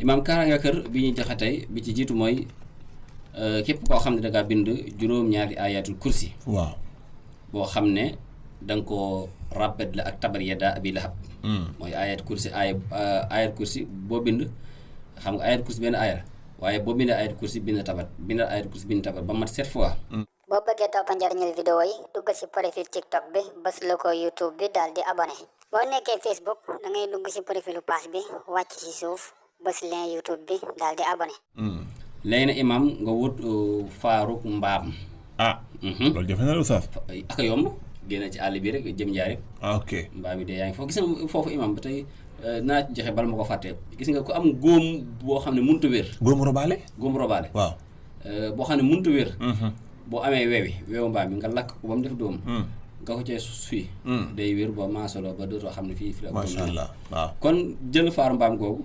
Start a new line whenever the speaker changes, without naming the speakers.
imaam kaaraange kër bi ñuy joxe tey bi ci jiitu mooy képp koo xam ne da ngaa bind juróom-ñaari ayatul kursi.
waaw
boo xam ne da nga koo rappet la ak tabar yadaa abi lahab. mooy ayat kursi ayat kursi boo bind xam nga ayat kursi benn aaya la waaye boo bindee ayat kursi bind tabat bindal ayat kursi bind tabat ba mat 7 fois.
boo bëggee toppa njariñul vidéo yi duggal ci profil TikTok bi bës la ko YouTube bi daal di abonné boo nekkee Facebook da ngay dugg ci profilu page bi wàcc ci suuf bës lien YouTube bi daal di abonné.
léegi nag imaam nga wut faaruk mbaam.
loolu jafe na lu saaf.
ak a yomb génn ci àll bi rek jëm njaay rek.
ok
mbaam yi de yaa ngi foofu gis nga foofu imaam ba tey naa ci joxe bala ma ko fàttee gis nga ko am góom boo xam ne mënut a wér.
góomu robaale.
góom robaale.
waaw.
boo xam ne mënut a wér. boo amee weewu mbaam bi nga lakk ko ba mu def doom. nga ko cee suy. day wér ba maasaloo ba dootoo xam ne fii.
macha allah waaw
kon jël faaru mbaam googu.